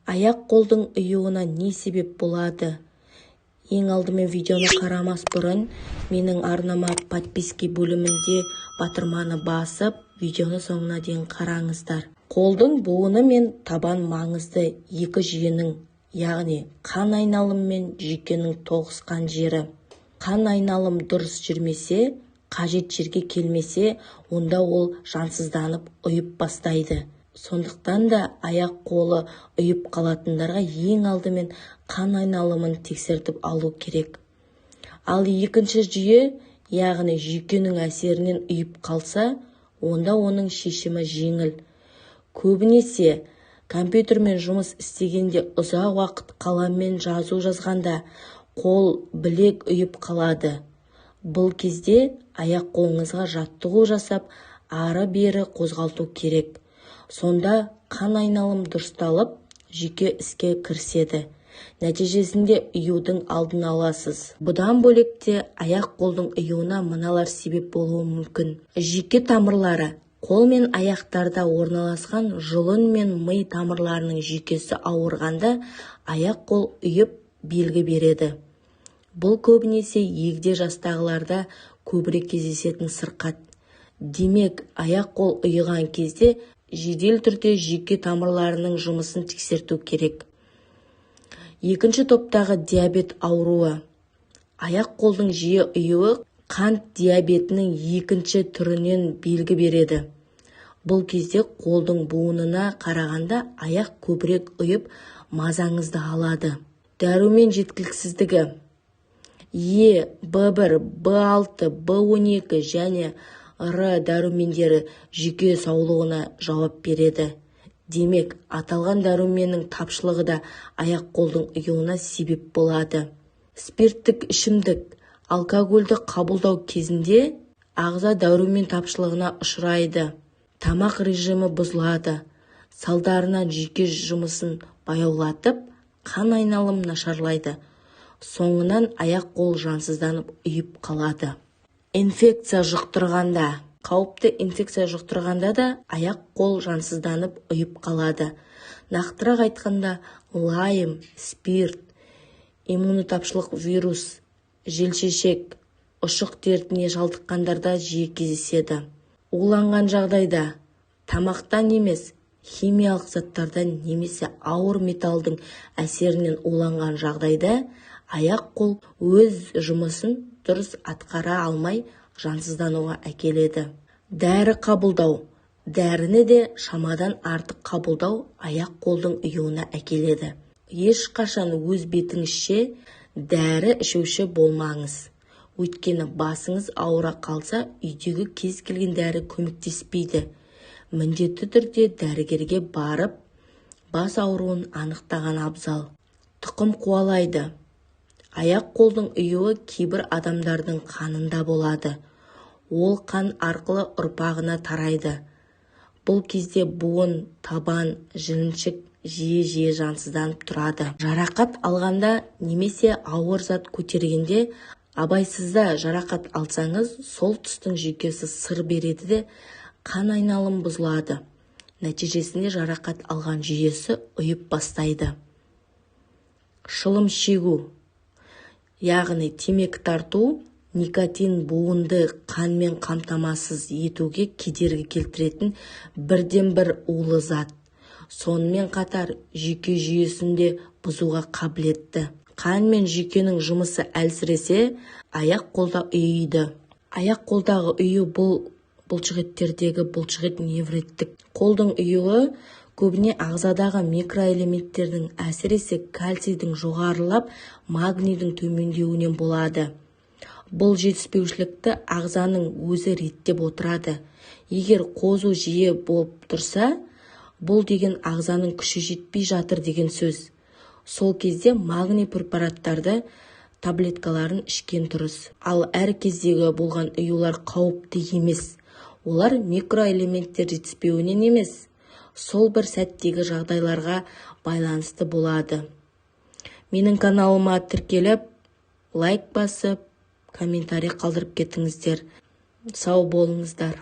Аяқ-қолдың ұюына не себеп болады? Ең алдымен видеоны қарамас бұрын менің арнама подписки бөлімінде батырманы басып, видеоны соңына дейін қараңыздар. Қолдың буыны мен табан маңызды екі жүйенің, яғни қан айналым мен жүйкенің тоғысқан жері. Қан айналым дұрыс жүрмесе, қажет жерге келмесе, онда ол жансызданып ұйып бастайды. Сондықтан да аяқ-қолы ұйып қалатындарға ең алдымен қан айналымын тексертіп алу керек. Ал екінші жүйе, яғни жүйкенің әсерінен ұйып қалса, онда оның шешімі жеңіл. Көбінесе компьютермен жұмыс істегенде, ұзақ уақыт қаламмен жазу жазғанда қол, білек ұйып қалады. Бұл кезде аяқ-қолыңызға жаттығу жасап, ары-бері қозғалту керек. Сонда қан айналым дұрысталып, жүйке іске кіріседі. Нәтижесінде ұюдың алдын аласыз. Бұдан бөлек те аяқ-қолдың ұюына мыналар себеп болуы мүмкін. Жүйке тамырлары. Қол мен аяқтарда орналасқан жұлын мен ми тамырларының жүйкесі ауырғанда аяқ-қол ұйып белгі береді. Бұл көбінесе егде жастағыларда көбірек кездесетін сырқат. Демек, аяқ-қол ұйыған кезде жедел түрде жүйке тамырларының жұмысын тексерту керек. Екінші топтағы диабет ауруы. Аяқ-қолдың жиі ұюы қант диабетінің екінші түрінен белгі береді. Бұл кезде қолдың буынына қарағанда аяқ көбірек ұйып, мазаңызды алады. Дәрумен жеткіліксіздігі. Е, Б1, Б6, Б12 және Р дәрумендері жүйке саулығына жауап береді. Демек, аталған дәруменнің тапшылығы да аяқ-қолдың ұюына себеп болады. Спирттік ішімдік, алкогольді қабылдау кезінде ағза дәрумен тапшылығына ұшырайды. Тамақ режимі бұзылады. Салдарынан жүйке жұмысын баяулатып, қан айналым нашарлайды. Соңынан аяқ-қол жансызданып ұйып қалады. Инфекция жұқтырғанда, қауіпті инфекция жұқтырғанда да аяқ-қол жансызданып ұйып қалады. Нақтырақ айтқанда, лайм, спирт, иммунотапшылық вирус, желшешек, ұшық дертіне шалдыққандарда жиі кездеседі. Уланған жағдайда тамақтан емес, химиялық заттардан немесе ауыр металдың әсерінен уланған жағдайда аяқ-қол өз жұмысын дұрыс атқара алмай, жансыздануға әкеледі. Дәрі қабылдау. Дәріні де шамадан артық қабылдау аяқ-қолдың ұюына әкеледі. Ешқашан өз бетіңізше дәрі ішуші болмаңыз. Өйткені басыңыз ауыра қалса, үйдегі кез келген дәрі көмектеспейді. Міндетті түрде дәрігерге барып, бас ауруын анықтаған абзал. Тұқым қуалайды. Аяқ-қолдың ұюы кейбір адамдардың қанында болады. Ол қан арқылы ұрпағына тарайды. Бұл кезде буын, табан, жіліншік жиі-жиі жансызданып тұрады. Жарақат алғанда немесе ауыр зат көтергенде абайсызда жарақат алсаңыз, сол тұстың жүйкесі сыр береді де, қан айналым бұзылады. Нәтижесінде жарақат алған жүйесі ұйып бастайды. Шылым шегу, яғни темекі тарту, никотин буынды қанмен қамтамасыз етуге кедергі келтіретін бірден-бір улы зат. Сонымен қатар жүйке жүйесін де бұзуға қабілетті. Қан мен жүйкенің жұмысы әлсіресе, аяқ-қолда ұйиды. Аяқ-қолдағы ұю бұл бұлшықеттердегі бұлшықет невриттік. Қолдың ұюы көбіне ағзадағы микроэлементтердің, әсіресе кальцийдің жоғарылап, магнийдің төмендеуінен болады. Бұл жетіспеушілікті ағзаның өзі реттеп отырады. Егер қозу жиі болып тұрса, бұл деген ағзаның күші жетпей жатыр деген сөз. Сол кезде магний препараттарды таблеткаларын ішкен дұрыс. Ал әр кездегі болған ұюлар қауіпті емес. Олар микроэлементтер жетіспеуінен емес, сол бір сәттегі жағдайларға байланысты болады. Менің каналыма тіркеліп, лайк басып, комментарий қалдырып кетіңіздер. Сау болыңыздар.